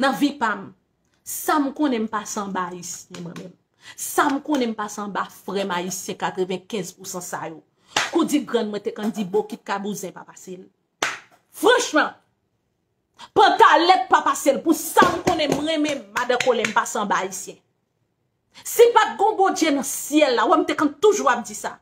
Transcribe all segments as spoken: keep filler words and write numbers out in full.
Nan vi pa m, sa m konnen m pase anba Ayisyen mwen menm. Sa m konnen m pase anba frè m Ayisyen katrevenkenz pousan sa yo. Kou di grann mwen te konn di bokit ka bouzen pa pase l. Franchman, pantalèt pa pase l pou sa m konnen m renmen madan Kole m pase anba Ayisyen. Si pa t gon Bondye nan syèl la, wè m te konn toujou ap di sa.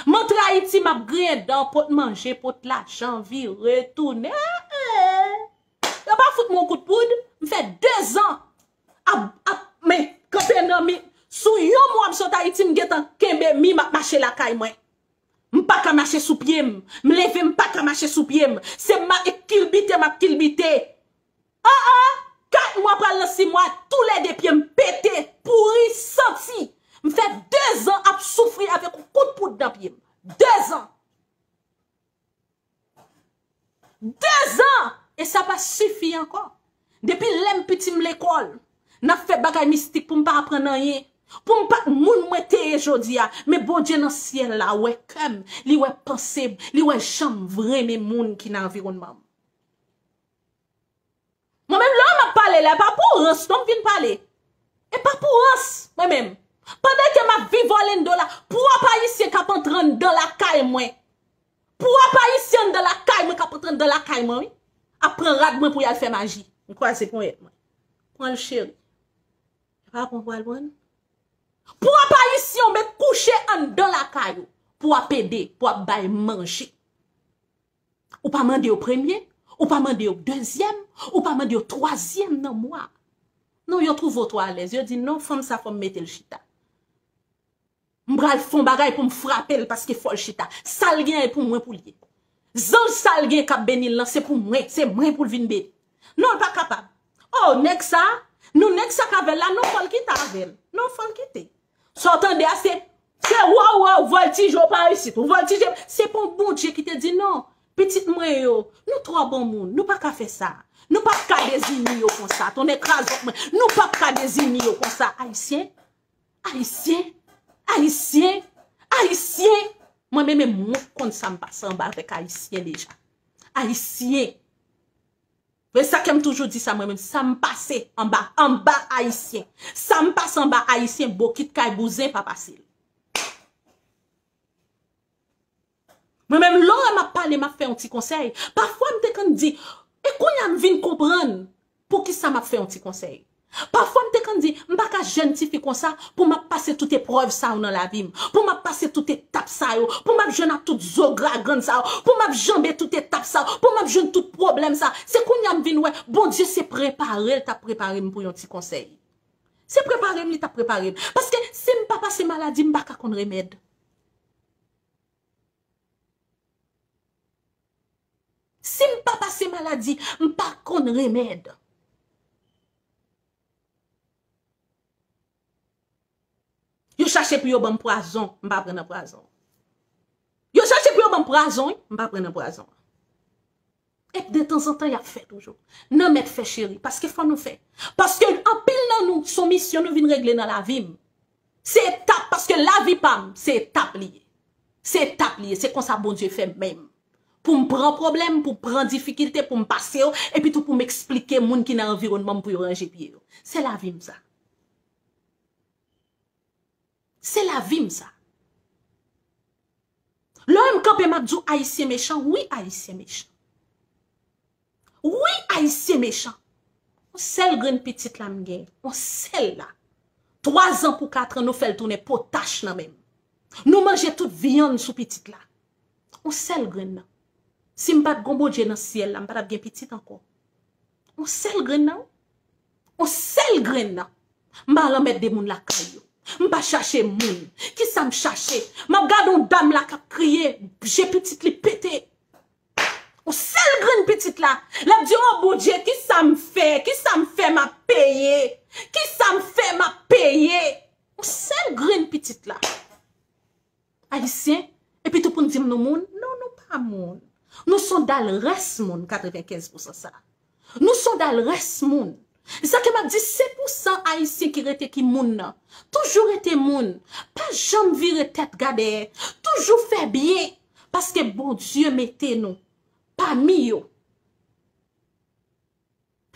M antre Ayiti, m ap griyen dan, pot manje, pot lajan, vire, tounen. Yo pa fout mwen yon kout poud, m fè dezan ap, ap, men, kanpe nan mi. Sou yon mwa m sot Ayiti, m gentan kenbe mi, m ap mache lakay mwen. M pa ka mache sou pye m. M leve, m pa ka mache sou pye m. Se m ap kilbite, m ap kilbite. Ah, ah! Kat mwa pral nan sis mwa, toulède pye m pete, pouri, santi. M fè dezan ap soufri avèk yon kout poud nan pye m. Dezan! Dezan! E sa pa sifi ankò. Depi lè m piti m lekòl, n ap fè bagay mistik pou m pa aprann anyen. Pou m pa t moun mwen te ye jodi a. Men Bondye nan syèl la wè kè m, li wè panse m, li wè jan m renmen moun ki nan anviwònman m. Mwen menm, lè m ap pale la, e pa pou rans non m vin pale. E pa pou rans, mwen menm. Pandan ke m ap viv Orlando la, pwòp Ayisyen k ap antre anndan lakay mwen. Pwòp Ayisyen anndan lakay mwen k ap antre anndan lakay mwen, wi. Ap pran rad mwen pou y al fè maji. M kwaze ponyèt mwen. Pran l cheri. E pa pran pou al pran l. Pwòp Ayisyen w met kouche anndan lakay ou. Pou w ap ede, pou w ap bay manje. Ou pa mande yo premye, ou pa mande yo dezyèm, ou pa mande yo twazyèm nan mwa. Non, yo twouve w twò alèz. Yo di, "Non, fanm sa fò m mete l chita. M pral fè yon bagay pou m frape l paske fò l chita. Sa l gen e pou mwen pou l ye. Zanj sa l gen k ap beni l lan, se pou mwen, se mwen pou l vin beni." Non, l pa kapab. Oh, nèg sa, nou nèg sa k avè l la, non, fò l kite avè l. Non, fò l kite. Sa w tande a, se, se waw, waw, vòltije w pa isit, ou vòltije. Se pa yon Bondye ki te di non. Pitit mwen yo, nou twò bon moun, nou pa ka fè sa. Nou p ap ka dezini yo konsa. Tonnè krazòt mwen, nou p ap ka dezini yo konsa. Ayisyen, Ayisyen, Ayisyen, Ayisyen. Mwen menm, mwen konn sa m pase anba avèk Ayisyen deja. Ayisyen. E sa ke m toujou di sa mwen menm, sa m pase anba, anba Ayisyen. Sa m pase anba Ayisyen, bokit kay bouzen pa pase l. Mwen menm, lè w wè m ap pale, m ap fè yon ti konsèy. Pafwa m te konn di, e kounye a m vin konprann poukisa m ap fè yon ti konsèy. Pafwa m te konn di, m pa ka jèn tifi konsa pou m ap pase tout eprèv sa yo nan lavi m, pou m ap pase tout etap sa yo, pou m ap jwenn ak tout zo gra grann sa yo, pou m ap janbe tout etap sa yo, pou m ap jwenn tout pwoblèm sa. Se kounye a m vin wè, Bondye se prepare l t ap prepare m pou yon ti konsèy. Se prepare m li t ap prepare m. Paske si m pa pase maladi, m pa ka konn remèd. Si m pa pase maladi, m pa konn remèd. Yo chache pou yo ban m pwazon, m pa pran nan pwazon. Yo chache pou yo ban m pwazon, wi, m pa pran nan pwazon. E detanzantan, y ap fè toujou. Nan mèt fè cheri, paske fò nou fè. Paske anpil nan nou, se yon misyon nou vin regle nan lavi m. Se etap, paske lavi pa m, se etap li ye. Se etap li ye, se konsa Bondye fè menm. Pou m pran pwoblèm, pou m pran difikilte, pou m pase yo, epi tou pou m eksplike moun ki nan anviwònman m pou yo ranje pye yo. Se lavi m sa. Se lavi m sa. Lè m kanpe, m ap di w Ayisyen mechan, wi, Ayisyen mechan. Wi, Ayisyen mechan. Yon sèl grenn pitit la m gen, yon sèl la. Twa zan pou kat an, nou fè l tounen potach nan men m. Nou manje tout vyann sou pitit la. Yon sèl grenn nan. Si m pa t gon Bondye nan syèl la, m pa t ap gen pitit ankò. Yon sèl grenn nan, wi. Yon sèl grenn nan. M pa al anmède moun lakay yo. M pa chache moun. Kisa m chache? M ap gade yon dam la k ap kriye, je pitit li pete. Yon sèl grenn pitit la. L ap di, "O Bondye, kisa m fè? Kisa m fè m ap peye? Kisa m fè m ap peye?" Yon sèl grenn pitit la. Ayisyen, epi tou pou n di m nou moun? Non, nou pa moun. Nou s on dal rès moun, katrevenkenz pousan sa. Nou s on dal rès moun. Se sa ke m ap di, senk pousan Ayisyen ki rete ki moun nan. Toujou rete moun. Pa janm vire tèt gade. Toujou fè byen. Paske Bondye mete nou pami yo.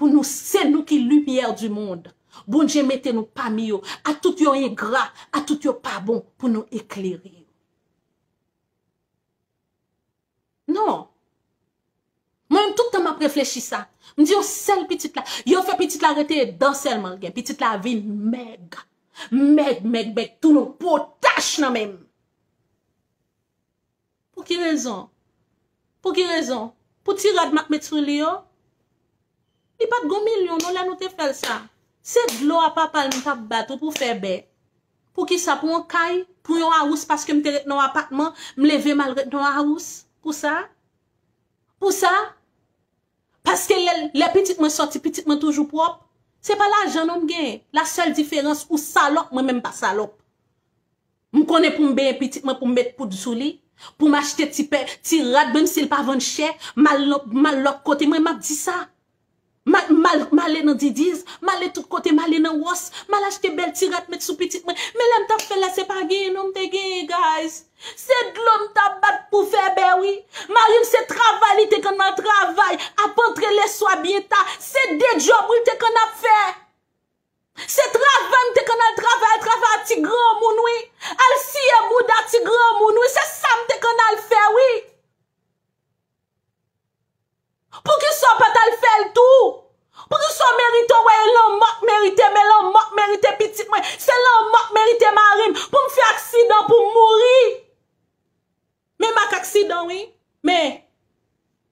pou nou, se nou ki limyè di mond. Bondye mete nou pami yo, a tout yo engra, a tout yo pa bon, pou nou eklere yo. Non. Mwen menm, tout tan m ap reflechi sa. M di yon sèl pitit la. Yo fè pitit la rete dan sèlman l gen. Pitit la vin mèg. Mèg, mèg, mèg. Tou yon potach nan men m. Pou ki rezon? Pou ki rezon? Pou ti rad m ap met sou li yo? Li pa t gon milyon non lè nou te fè l sa. Se dlo a papa l m t ap bat wi pou fè bè. Pou ki sa? Pou yon kay? Pou yon house paske m te ret nan yon apatman, m leve m al ret nan yon house? Pou sa? Pou sa? Paske lè, lè pitit mwen sòti, pitit mwen toujou pwòp. Se pa lajan non m genyen. La sèl diferans, ou salòp, mwen menm m pa salòp. M konnen pou m benyen pitit mwen, pou m met poud sou li, pou m achte ti pè, ti rad, menm si l pa vann chè, m al nan, m al lòt kote, mwen m ap di sa. M al, m al, m ale nan Didiz, m ale tout kote, m ale nan Wòs, m al achte bèl ti rad met sou pitit mwen. Men lè m t ap fè l la, se pa genyen non m te genyen, guys. Se dlo m t ap bat pou fè bè, wi. Mari m se travay li te konn al travay, ap antre leswa byen ta. Se de djòb wi l te konn ap fè. Se travay m te konn al travay, al travay ak ti granmoun, wi. Al siye bouda ti granmoun, wi. Se sa m te konn al fè, wi. Poukisa w pa t al fè l tou? Poukisa w merite w wè e lanmò k merite, men lanmò k merite pitit mwen, se lanmò k merite mari m, pou m fè aksidan, pou m mouri? Men m ak aksidan, wi. Men,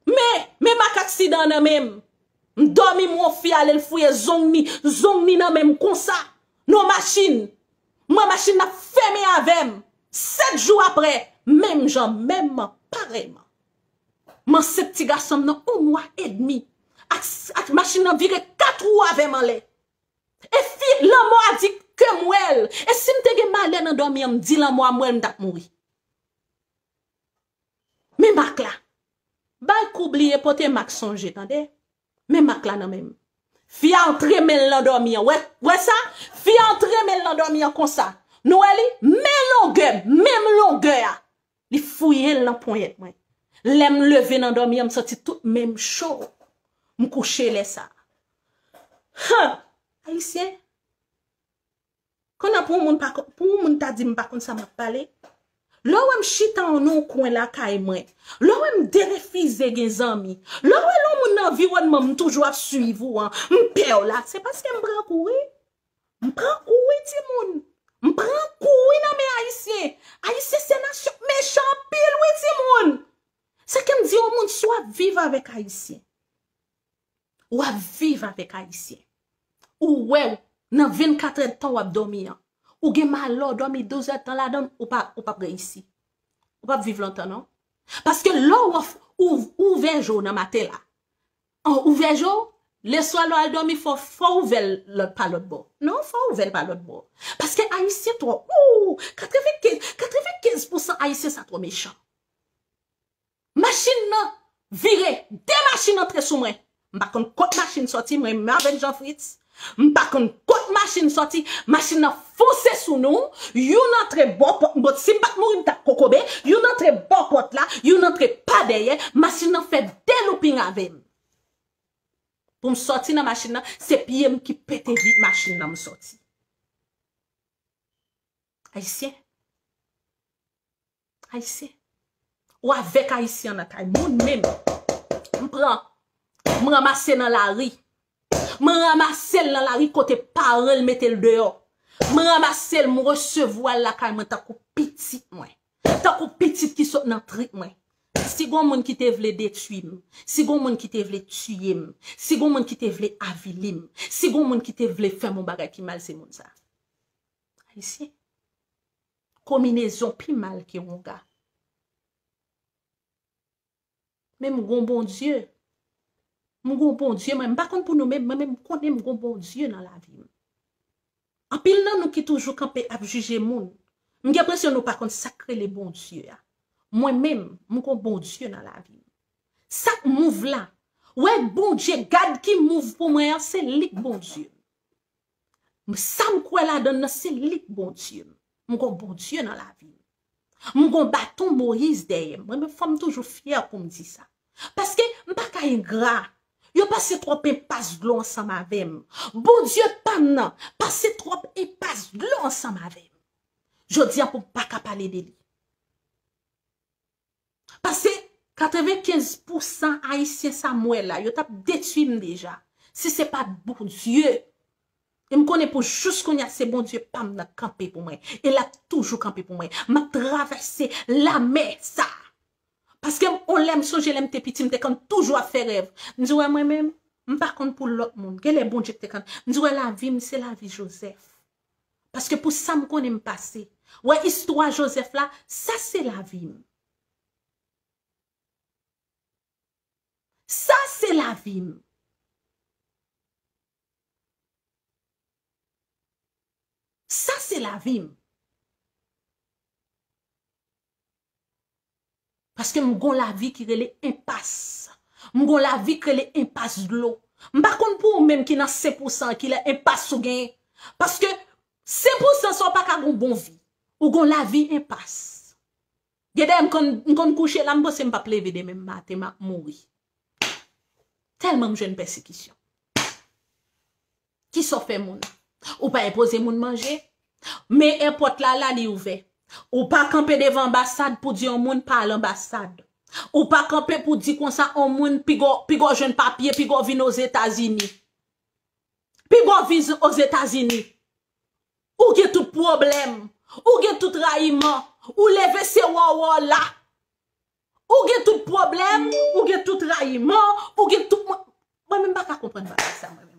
men, men m ak aksidan nan men m. M dòmi, m wè yon fi ale, l fouye zong ni, zong ni nan men m konsa. Nan yon machin. M wè machin nan ap fèmen avè m. Sèt jou apre, menm jan, menm parèyman. M ansent ti gason m nan yon mwa edmi. Ak, ak machin nan vire kat wou avè m anlè. E fi, lanmò a di ke m wè l. E si m te gen malè nan dòmi an, m di lanmò a m wè l, m t ap mouri. Men mak la. Bay kou bliye pote mak sonje, tande. Men mak la nan men m. Fi a antre men l nan dòmi an. Wè, wè sa? Fi a antre men l nan dòmi an konsa. Nou wè li? Men longè, menm longè a. Li fouye l nan ponyèt mwen. Lè m leve nan dòmi an, m santi tout men m cho. M kouche lè sa. Han! Ayisyen, kounye a pou yon moun pa kon-, pou yon moun ta di m pa konn sa m ap pale. Lè w wè m chita nan yon kwen lakay mwen, lè w wè m derefize gen zanmi, lè w wè lè yon moun nan anviwònman m toujou ap swiv ou an, m pè w la, se paske m pran kou wi. M pran kou wi timoun. M pran kou wi nan men Ayisyen. Ayisyen se nasyon k mechan anpil wi timoun. Sa ke m di yon moun si w ap viv avèk Ayisyen. W ap viv avèk Ayisyen. Ou wè w, nan vennkat èdtan w ap dòmi an. Ou gen malè w dòmi douz èdtan ladan l, ou pa, ou p ap reyisi. Ou p ap viv lontan non. Paske lè w, ou, ou ouvè je w nan maten la. An ouvè je w, leswa lè w al dòmi fò, fò w ouvè l lòt pa lòt bò. Non, fò w ouvè l pa lòt bò. Paske Ayisyen twò, ou, katrevenkenz, katrevenkenz pousan Ayisyen sa twò mechan. Machin nan vire, de machin antre sou mwen. M pa konn kot machin sòti, mwen menm avèk Jean Fritz. M pa konn kot machin sòti, machin nan fonse sou nou, youn antre bò pòt, bon, si m pa t mouri, m t ap kokobe, youn antre bò pòt la, youn antre pa dèyè, machin nan fè de looping avè m. Pou m sòti nan machin nan, se pye m ki pete vit machin nan, m sòti. Ayisyen. Ayisyen. Ou avèk Ayisyen nan kay moun menm. M pran, m ranmase nan lari. M ranmase l nan lari kote paran l mete l deyò. M ranmase l, m resevwa l lakay mwen tankou pitit mwen. Tankou pitit ki sot nan trip mwen. Si gon moun ki te vle detwi m, si gon moun ki te vle tiye m, si gon moun ki te vle avili m, si gon moun ki te vle fè m yon bagay ki mal, se moun sa. Ayisyen. Konminezon pi mal ke wonga. Men m gon Bondye. M gon Bondye, mwen, m pa konn pou nou menm, mwen menm m konnen m gon Bondye nan lavi m. Anpil nan nou ki toujou kanpe ap jije moun. M gen enpresyon nou pa konn sa k rele Bondye a. Mwen menm, m gon Bondye nan lavi m. Sa k move la, wè Bondye, gad ki move pou mwen an, se li k Bondye m. Sa m kwè ladan l nan, se li k Bondye m. M gon Bondye nan lavi m. M gon baton Moyiz dèyè m. Mwen menm, fò m toujou fyè pou m di sa. Paske m pa ka engra. Yo pase twòp enpas dlo ansanm avè m. Bondye pa m nan pase twòp enpas dlo ansanm avè m. Jodi a pou m pa ka pale de li. Paske katrevenkenz pousan Ayisyen sa m wè la, yo t ap detwi m deja. Si se pa t Bondye. E m konnen pou jous kounye a, se Bondye pa m nan k kanpe pou mwen. E l ap toujou kanpe pou mwen. M ap travèse lamè sa. Paske m, on lè m sonje lè m te piti, m te konn toujou ap fè rèv. M di, wè mwen menm, m pa konn pou lòt moun. Genlè Bondye k te konn. M di, wè lavi m, se lavi Joseph. Paske pou sa m konnen m pase. Wè istwa Joseph la, sa se lavi m. Sa se lavi m. Sa se lavi m. Paske m gon lavi ki rele enpas. M gon lavi ki rele enpas dlo. M pa konn pou ou menm ki nan sen pousan ki lè enpas ou genyen. Paske sen pousan sa w pa ka gon bon vi. Ou gon lavi enpas. Gen dèyè m konn, m konn kouche la, m panse m p ap leve demen maten, m ap mouri. Tèlman m jwenn pèsekisyon. Kisa w fè moun? Ou pa enpoze moun manje? Men èpòt la, la li ouvè. Ou pa kanpe devan anbasad pou di yon moun pa al anbasad. Ou pa kanpe pou di konsa yon moun piga w, piga w jwenn papye, piga w vin Ozetazini. Piga w vin Ozetazini. Ou gen tout pwoblèm. Ou gen tout rayiman. Ou leve se wòwò la. Ou gen tout pwoblèm, ou gen tout rayiman, ou gen tout mwen. Mwen menm pa ka konprann bagay sa mwen menm.